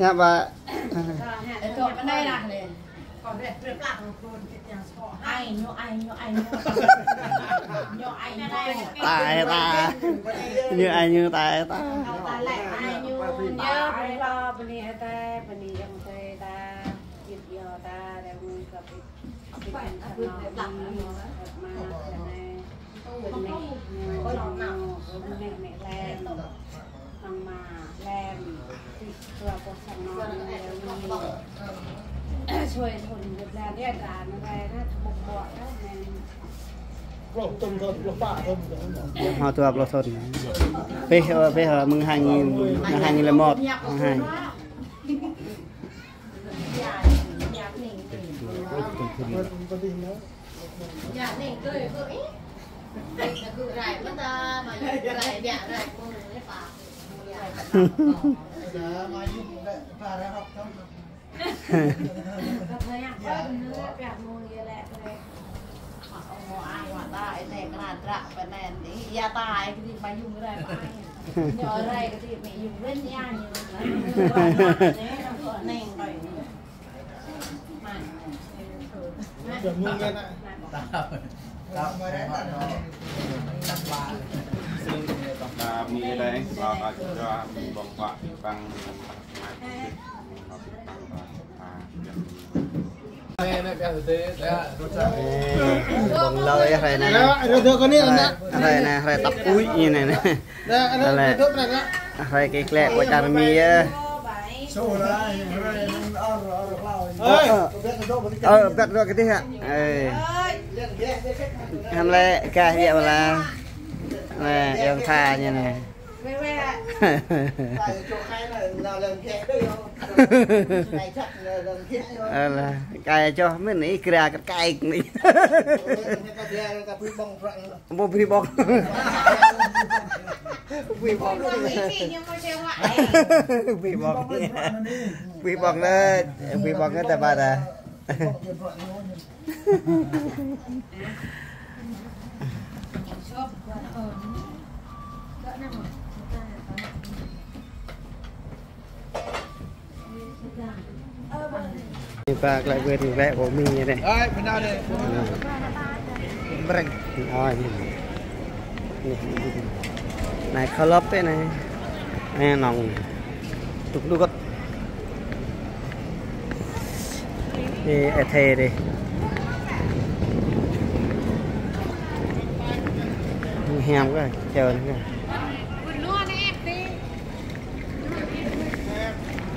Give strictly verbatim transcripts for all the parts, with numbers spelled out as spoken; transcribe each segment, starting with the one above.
Ngă ƀă? Ê, tụi bên đây là nè. Ai ñu, ai ñu, ai ñu. Ñu ai ñu. Tai ta. Ñu ai ñu tai ta. Ta lĕ ai ñu. Ñu ai lo bơni ai tai, bơni yang tai ta. Yip yo ta, rơmui kơ Hoa dua pluh thŭn. Pih, pih, mơ̆ng hai nghìn, mơ̆ng hai nghìn lẻ một, mơ̆ng hai. Ê, ƀơ̆ng lơi hrơi anai. Hrơi, hrơi anai, hrơi tăp ui ñu anai. Hrơi kơ klĕ pơ čar Mi yơh. Ơ, ơ. Ơ, ƀĕ dŏ kơ tih hă? Ê. Hăm lĕ kah yă wala. Nè, yang tha ñu anai. Alah, kai čoh mơ̆n ih kra kơ kai ni. Ƀu brơi ƀơ̆ng. Brơi ƀơ̆ng. Brơi ƀơ̆ng. Brơi ƀơ̆ng lĕ, brơi ƀơ̆ng lĕ ta ƀă ta. Ñu pă klĕ wơ̆t klĕ pơ Mi anai. Ơi, pơ anai anai. Breng. Ơi. Anai kơ lŏp anai. Anai nŏng. Tŭk đu gŏt. Ê, ê thê đi. Hiam kơ, čơ kơ.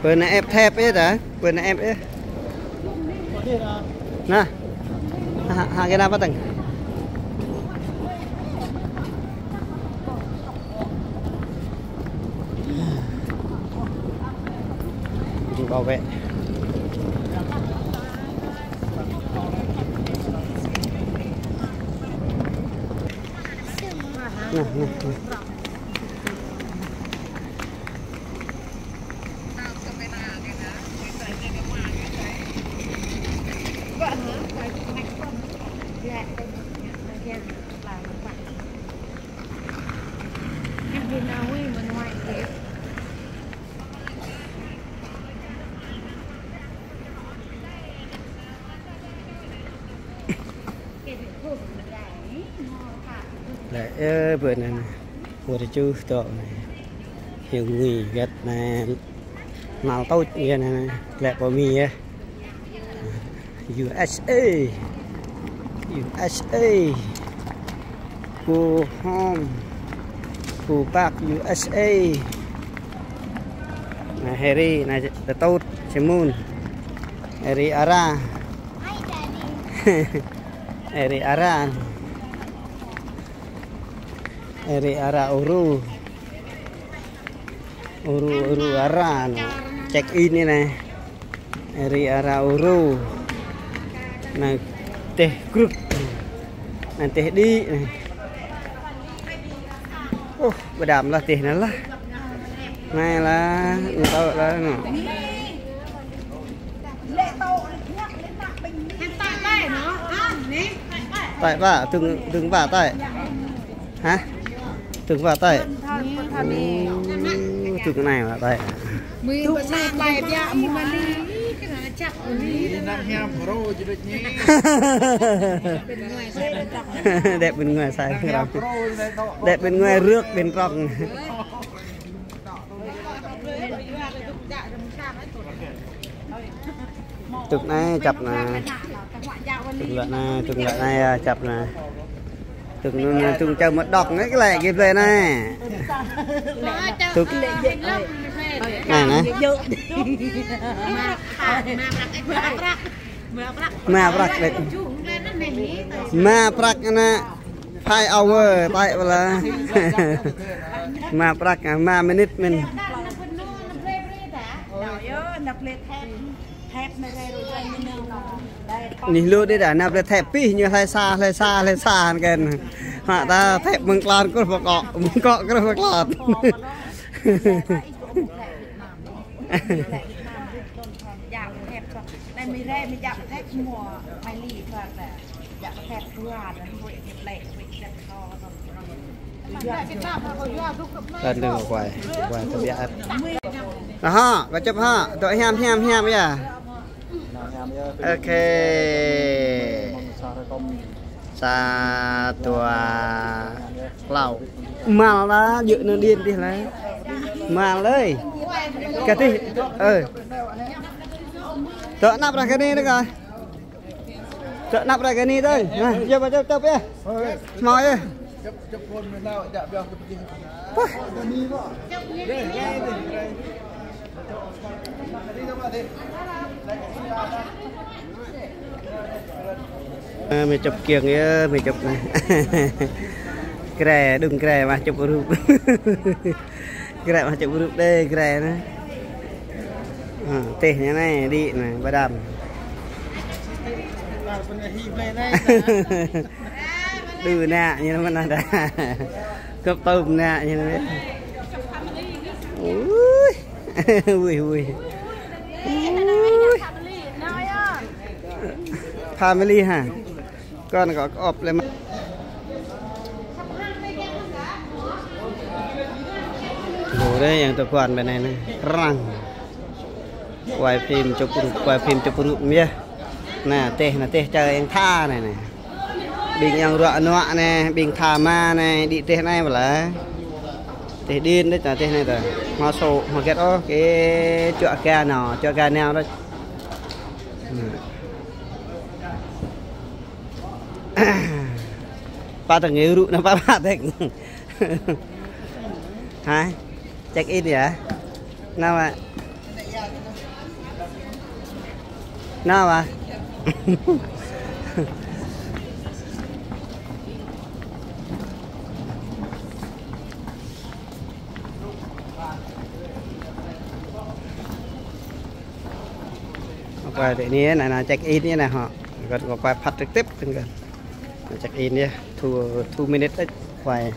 Pơ anai ĕp thep ih ta, pơ anai ĕp ih. Nah. Ha, ha, kơ anai pă tơ̆ng. Đi bảo vệ. Nah, nah, nah. Lĕ, ơ, bơ anai. Pơ tơjuh tŏ anai. Hiu ngui gĕt anai. Năl tuč yơh anai. Lĕ pơ Mi yơh. U S A. U S A. Go home. Go back U S A. Anai Harry, anai tơtŭt, Simon. Harry Ara. Harry Ara. Harry Ara ôru. Ôru, ôru Ara anai. Check in anai. Harry Ara ôru. Anai teh krŭk. Anai teh đĭ anai. Ôh, pơđam lah teh anai lah. Anai lah, anŭn tŏ lah anŭn. Tơi ƀă, tơ̆ng, tơ̆ng ƀă tơi. Hă? Tơ̆ng ƀă tơi. Ơ, tơ̆ng anai ƀă tơi. Mui bơsa plai biă mui mani. Kena čăp mui. Ini nak hiam bro jedut ni. Dep bên ngoài sai. Hiam bro jedut ni. Dep bên ngoài rước bên trong. Tŭk anai čăp anai. Tŭk lăi anai, tŭk lăi anai, a, čăp anai. Tŭk anŭn, tŭk čơm mă đŏk anai, kơ lĕ gih blơi anai. Tŭk. Anai, anai. Rơma prăk đĕč. Rơma prăk anai. Five hour, taih ƀơi lah. Rơma prăk, a, rơma minit mơ̆n. Anih lu đĭ đa, nao blơi thep pih ñu hlơi sa, hlơi sa, hlơi sa hăn kơ̆n. Hă ta thep mơ̆ng klon kruh pơkŏ, mơ̆ng kŏ kruh pơklot. Kơ̆n đơ̆ng quay, quay tơbiă. Aha, kơ čăp ha, dŏ hiam, hiam, hiam yơh. Ok. Sa, dua, klâo. Mal lah, jơ̆ nơ điên tih lah. Mal ơi. Kơ tih, ơ. Dŏ năp ră kơ anai đơi kơ. Dŏ năp ră kơ anai đơi. Nah, čơp, čơp, čơp yơh. Hmâo yơh. Ơ, mơi čŏp kiăng yơh, mơi čŏp anai. Gre, đŭng gre mă čŏp rup. Gre mă čŏp rup đơi, gre anai. Ơ, teh ñu anai, đĭ anai, ba đam. Đu ană ñu anai mơ̆n đa. Kơp tơm ană ñu anai. Ui. Ui, ui. Ui. Family ha. Kơ̆n kơ kơp lĕ mă. Lu đơi, yang tơ kơ̆n bên anai anai. Răng. Quay phim čŏp rup, quay phim čŏp rup mơ̆n yơh. Anai, teh, anai, teh čơ yang tha anai, anai. Ƀing yang ruă nuă anai, ƀing tha mă anai, đĭ teh anai ƀơi lah. Teh điên đĕč, teh anai tơ. Hmâo sô, hmâo get ôh, kơ čuă ga nao, čuă ga nao đĕč. Pă tơnge rŭ anai pă pă tĕk. Hă? Check in yơh? Nao mă? Nao mă? Quay tơ anai, anai, anai check in anai hŏ. Kơ̆n kơ quay phát trực tiếp tơ kơ̆n. Anai check in yơh, two, two minute đĕč quay.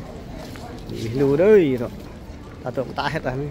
Lu đơi rŏ. Ta tŏ ta hĕt anai.